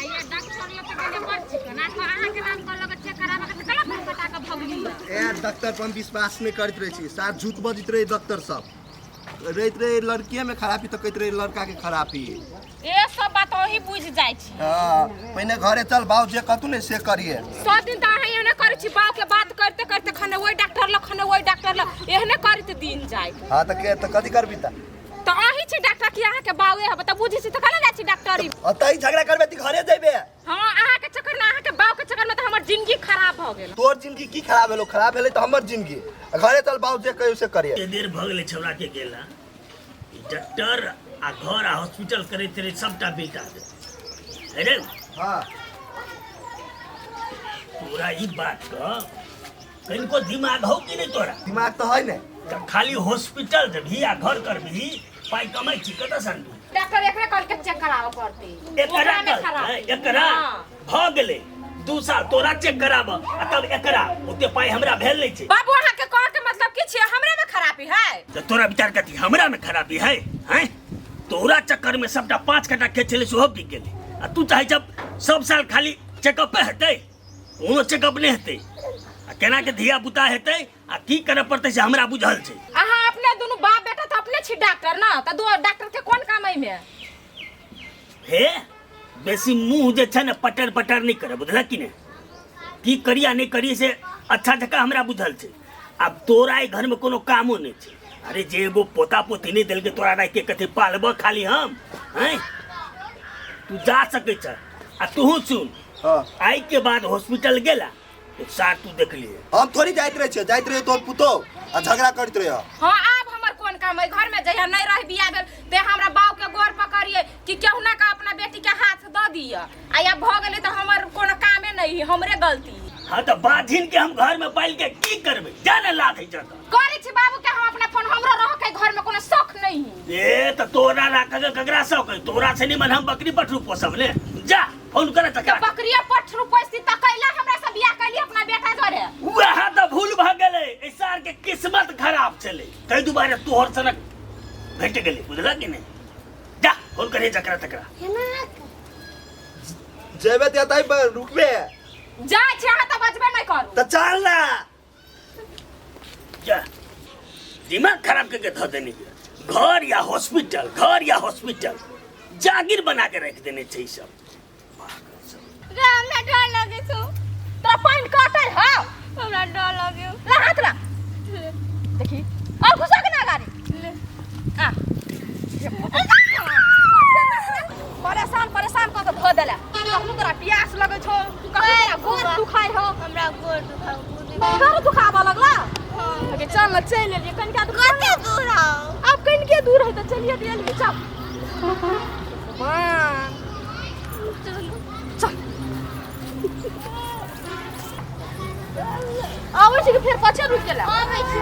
आइया डॉक्टर लग के गेलियै बड़ चिकन आ अहाँके नाम कहलक चेक कराबऽ के तऽ गला पर कटा कऽ भगली। ए डॉक्टर पर हम विश्वास नहि करैत रहै छी, साथ झूठ बजैत रहै डॉक्टर सब। रहैत रहे लड़किए में खराबी तऽ कहैत रहे लड़का के खराबी। ए सब बात अहीं बुझि जाइ छी। हाँ, पहिने घरे चल, बाबू जे कहतू ने से करिए। सब दिन तऽ अहाँ एहने करै छी, बाप के बात करते करते खने ओहि डॉक्टर लग खने ओहि डॉक्टर लग एहने करैत दिन जाय। हाँ तऽ के तऽ कथी करबी तऽ? तऽ अहीं छी डॉक्टर कि अहाँके बाबे हब तऽ बुझै छी तऽ कना जाइ छी डॉक्टरी। अतः झगड़ा करबे तऽ घरे जइबे। हाँ, अहाँके चक्कर में अहाँके बाप के चक्कर में तऽ हमर जिंदगी खराब भऽ गेल। तोर जिंदगी की खराब भेलो? खराब भेलै तऽ हमर जिंदगी। घरे चल, बाबू जे कहियो से करिए। एते देर भऽ गेलै छौड़ा के गेला, ई डॉक्टर आ घर आ हॉस्पिटल करैत रहै सबटा बेटा दे अरे। हाँ। तोरा ई बात क कनिको दिमाग हौ कि नहि तोरा? दिमाग तऽ है ने। तऽ खाली हॉस्पिटल जेबही आ घर करबही, पाइ कमाइ छी कतऽ सँ अनबही? डॉक्टर एकरे कल के चेक कराबऽ पड़तै। एकरा ओकरा मे कल, खराब। हैं, एकरा हाँ। भऽ गेलै 2 साल तोरा चेक कराबऽ आ तब एकरा, ओते पाइ हमरा भेल नहि छै। बाबू अहाँ के कह के मतलब की छै, हमरे में खराबी है? तऽ तोरा विचार कथी हमरा में खराबी है? हैं, तोरा चक्कर में सबटा 5 कट्ठा खेत छलै सेहो बिक गेलै आ तू चाहै छह सब साल खाली चेकअपे हेतै? कोनो चेकअप नहि हेतै आ केना के धिया पुता हेतै आ की करऽ पड़तै से हमरा बुझल छै। अहाँ अपने दुनू बाप बेटा तऽ अपने छी डॉक्टर ना, तऽ दो डॉक्टर के कोन काम एहिमे? हे बेसी मुंह जे छै ने पटर पटर नहि करे, बुझलक कि नहि? की करी आ नहि करी से अच्छा जकाँ हमरा बुझल छै। आब तोरा एहि घरमे कोनो कामो नहि छै। अरे जे एगो पोता पोती नहि देलकै तोरा राखि के कथी पालबऽ खाली हम? हैं, तू जा सकै छ। आ तूहू सुन, हाँ। आइ के बाद हॉस्पिटल गेला तो सार तू देख लिए। हम थोड़ी जाइत रहे छियै, जाइत रहे तोर पुतोह आ झगड़ा करैत रहे। हाँ, आब हमर कोन काम है घर में? जहिया नहीं रह बियाह भेल ते हमरा बाप के गोर पकड़िए कि केहुना का अपना बेटी के हाथ दऽ दिअ, आ या भऽ गेलै तऽ हमर कोनो कामे नहीं है, हमरे गलती। हाँ तऽ बाझिन के हम घर में पाल के की करबै? जा ने लाथ है जगह। करै छी बाबू के हम अपना फोन, हमरो रह के घर में कोनो शौक नहीं है। ए तऽ तोरा राखऽ के ककरा शौक है? तोरा से निमन हम बकरी पठरू पोसब ने। जा फोन करे तऽ तऽ बकरिया पठरू पोसती तऽ कैला हमरा से बियाह कैली अपना बेटा जरे? वएह तऽ भूल भऽ गेलै, एहि सार के किस्मत खराब छलै ताहि दुआरे तोहर सनक भेट गेलै, बुझलक कि नहि? जा फोन करे जकरा तकरा। जेबे ते तई पर रुकबे। जाइ छी अहाँ तऽ बजबे नहि करू। तऽ चल ना। जा, दिमाग खराब करके धऽ देने छै। घर या हॉस्पिटल, घर या हॉस्पिटल जागीर बना के रख देने छै ई सब। रे हमरा डर लगे छौ। तोरा पानि काटै हौ? हमरा डर लगे। ला हाथ ला देखी और घुसा के ना गाड़ी। ले। आ परेशान परेशान कऽ के धऽ देला। कखनो तोरा प्यास लगै छौ, कखनो तोरा गोर दुखाइ हौ। हमरा गोर दुखाउ। गोर दुखाबऽ लगला? अगे चल न, चलि एलियै कनिका दूर। कते दूर हौ? आब कनिके दूर है तऽ चलिए तऽ एलियै। चल भगवान, चल। आबै छी कि फेर पाछे रुकि गेला? आबै छी।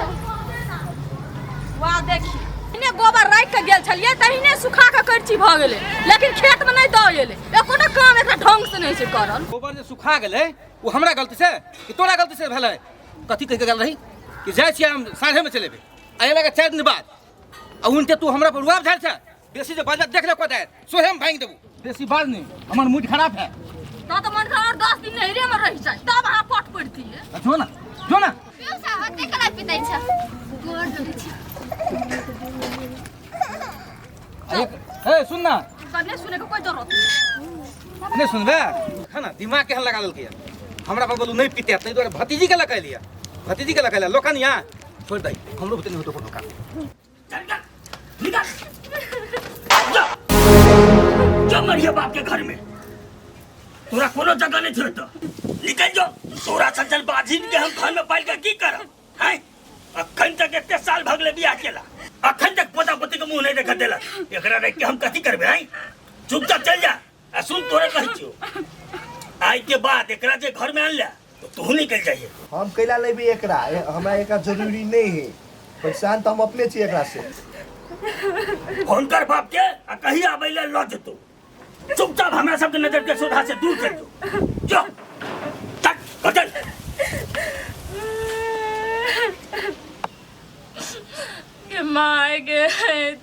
वाह देखी, एने गोबर राखि के गेल छलियै तहिने सुखा के करची भऽ गेलै, लेकिन खेत में नहि दऽ एलै। एकोटा काम एकरा ढंग से नहि छै करल। गोबर जे सुखा गेलै ओ हमरा गलती से कि तोरा गलती से भेलै? कथी कहि के गेल रही कि जाइ छियै हम साँझेमे चलि एबै, आ एलाके 4 दिन बाद आ उनटे तू हमरा पर रुआब झाड़ छै। बेसी जे बाजबे देख ले कोदारि सोहे हम भाङि देबू। बेसी बाज नहीं, हमर मूड खराब है। तो मन कर और 10 दिन नहरे में रह जाए तब अहाँ पट पड़ती है। जो ना, जो ना। क्यों सा ओते कला पितै छ? गोर दुखै छ। एक ए सुन ना। नहीं सुने के कोई जरूरत नहीं। नहीं सुनबे है ना, दिमाग केहन लगा देलकै हमरा पर। बोलू नहीं पीते ताहि दुआरे भतीजी के लगेलियै, भतीजी के लगेलियै लोकन यहाँ छोड़ दे, हमरो बुते नहीं होतो कोनो काम। चल निकल, निकल जा, जा मरिया बाप के घर में तोरा कोनो जगह नहीं छोड़तो, निकल जो। तोरा सज्जन बाजिन के हम घर में पाल के की करब? हैं, अखन तक एते साल भगले बियाह केला, अखन तक पोता पोती के मुंह नहीं देख देलक, एकरा रख के हम कथी करबे? हैं, चुपचाप चल जा। आ सुन, तोरे कहै छियो आइ के बाद एकरा जे घर में आनला तो तू निकल जाइए। हम कैला लेबे एकरा? हमरा एकरा जरूरी नहीं है, परेशान तो हम अपने छी एकरा से। फोन कर बाप के आ कहीं आबै ले ल जेतो। चुपचाप हमरा सबके नजर के सोझा से दूर चल जो, जो चल घर चल। के माय गे,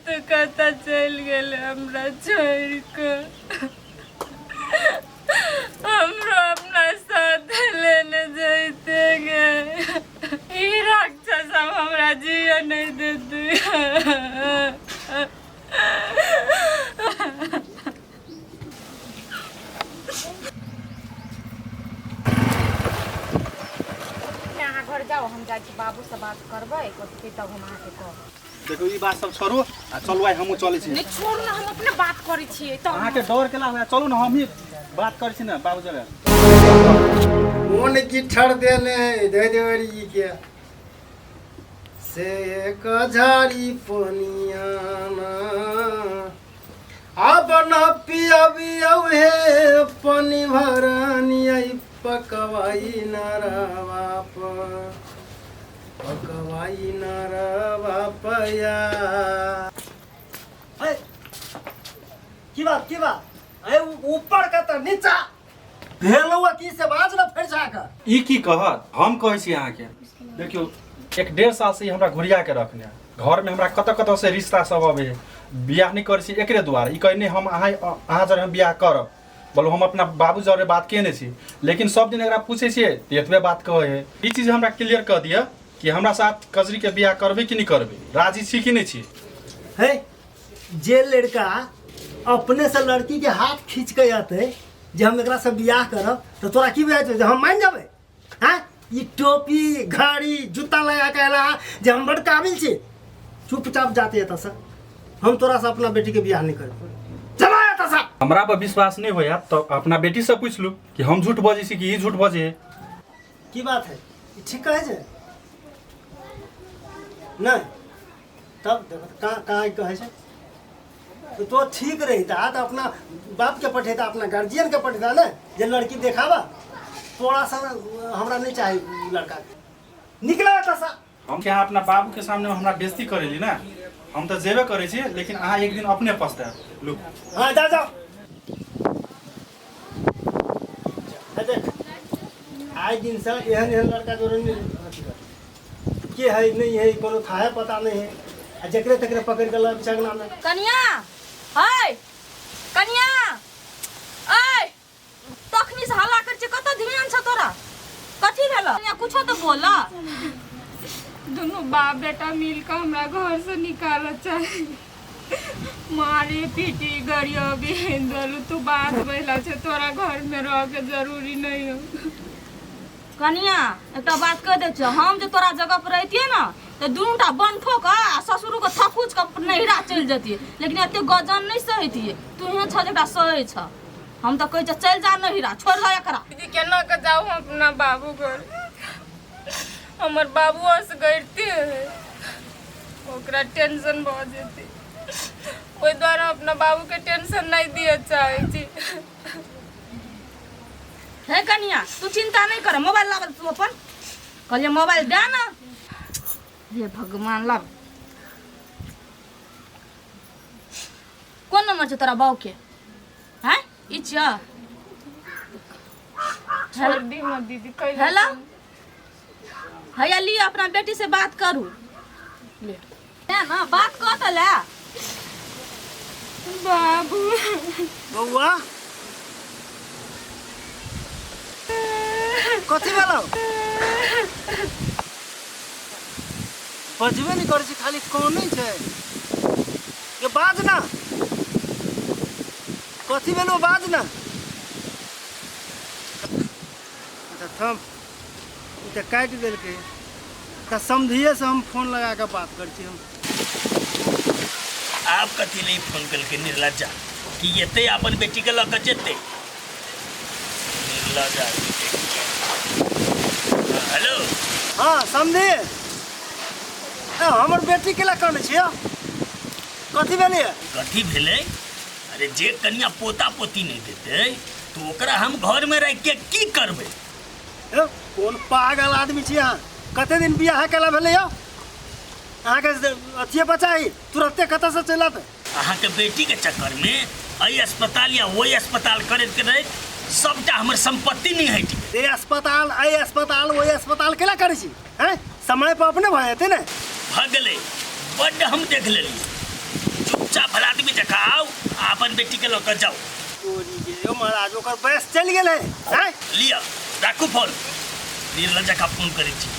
तू कतऽ चलि गेल हमरा छोड़ि कऽ? जाओ, हम जाइ छी बाबू से बात करबै कथी तब हम अहाँके कहब। देखो ई बात सब छोड़ू आ चलू आइ हमहूँ चलै छी। नहि छोड़ू ने, हम अपने बात करै छियै तब। अहाँके डर केला हुए, चलू ने हमही बात करै छी ने बाबू जरे। कोन गिठर देने है धैर्य के से एक झाड़ी पनियाना अब न पियबियौ हे पानि भरानी पकवाई नरवा पर पकवाई नरवा पया। ए, की बात की बात? ए ऊपर का त नीचा भेलौ की से बाज न फेर जाकर। ई की कहत, हम कहै छी अहाँके, देखियौ 1.5 साल से ई हमरा घुरिया के रखने है। घर में हमरा कतऽ कतऽ से रिश्ता सब अबै है, बियाह नहीं करै छी एकरे दुआरे। ई कहै नहीं हम अहाँ जरे हम बियाह करब, बोलो हम अपना बाबू जरे बात केने छी, लेकिन सब दिन एकरा पूछै छियै तऽ एतबे बात कहै है। ई चीज हमरा क्लियर कऽ दिअ कि हमरा साथ कजरी के बियाह करबै कि नहीं करबै, राजी छी कि नहीं छी? है जे लड़का अपने से लड़की के हाथ खींच के आते जे हम एकरा से बियाह करब तो तोरा की बुझाइ छौ जे हम मान जाबै? हाँ ई टोपी घड़ी जूता लगा के अयला जे हम बड़ काबिल छी। चुपचाप जाते एतऽ से, हम तोरा से अपना बेटी के बियाह नहीं करब। चला एतऽ से। हमरा पर विश्वास नहीं होया तो अपना बेटी से पूछ लू कि हम झूठ बजै छी कि ई झूठ बजै है। की बात है, ई ठीक कहै छै नहीं? तब देखो कहाँ कहाँ कहै छै तो, तो ठीक रहिता तो अपना बाप के पठेता, अपना गार्जियन के पठेता ने जे लड़की देखावा। थोड़ा सा हमरा नहीं चाही लड़का के, निकला एतऽ से। हम के अहाँ अपना बाबू के सामने हमरा बेइज्जती करेली ना, हम तो जेबे करै छी, लेकिन अहाँ एक दिन अपने पछतायब। लू हाँ जा जाओ। देख आइ दिन से एहन एहन लड़का जोरे नहीं अथी कर के है नहीं है कोनो थाहे पता नहीं है, आ जकरे तकरे पकड़ के लग चगना में। कनिया है कनिया ऐ तखनी से हल्ला कर छे, कत ध्यान छ तोरा? कथी भेल कनिया? कुछो तो बोल। दोनों बाप बेटा मिल के हमरा घर से निकाल चाहे, मारे पीटी गरियो भी तू बात बहला छे, तोरा घर में रह के जरूरी नहीं हो। कनिया एकटा बात कह दै छियौ, हम जे तोरा जगह पर रहितियै ने तऽ दुनूटा बनठो के आ ससुरो के थकुच के नैहरा चलि जतियै, लेकिन एते गजन नहि सहितियै। तू एहन छह जे एकटा सहै छह। हम तऽ कहै छियौ चलि जा नैहरा, छोड़ि दह एकरा। दीदी केना के जाऊ हम अपना बाबू घर? हमर बाबू असगरते है, ओकरा टेंशन भऽ जेतै, ओहि दुआरे अपना बाबू के टेंशन नहीं दिए चाहै छी। हे कनिया तू चिंता नहीं कर, मोबाइल लाब तू अपन। कहलिए मोबाइल दे ना। हे भगवान लाब। कोन नंबर छौ तोरा बाऊ के? हैं ई छियौ? छोड़ दी मत दीदी। हेलो हैया लिअ अपना बेटी से बात करू। ले ना बात कऽ तऽ ले। बाबू बौआ कथी भेलौ? बजबे नहीं करै छै, खाली कानै छै। ये बाज ना, कथी भेलौ बाज ना। अच्छा थम, ई तऽ काटि देलकै। तऽ समधिए से हम फोन लगा कऽ बात करै छी हम। आब कथी ले फोन कलकै निर्लज्जा कि एतै अपन बेटी के लऽ कऽ जेतै निर्लज्जा। हेलो हाँ समझी, ए हमर बेटी के ला कानै छियै? कथी भेलै? कथी भेलै? अरे जे कनिया पोता पोती नहीं देतै तो ओकरा हम घर में राखि के की करबै? ए, कोन पागल आदमी छी अहाँ? कते दिन बियाह केला भेलै यौ? अहाँके अथिए बचाही तुरंते कतऽ से चलि आते? अहाँके बेटी के चक्कर में एहि अस्पताल या ओहि अस्पताल करैत करैत सबटा हमर संपत्ति नहीं हटि गेल। ए अस्पताल एहि अस्पताल ओहि अस्पताल केला करै छी? हैं समय पर अपने भऽ जेतै ने। भऽ गेलै, बड्ड हम देख लेलियै। चुपचाप भला आदमी जकाँ आउ आ अपन बेटी के लऽ कऽ जाउ। तोरी गे यौ महाराज, ओकर बयस चलि गेलै। हैं लिअ राखू फोन, निर्लज्ज जकाँ फोन करै छी।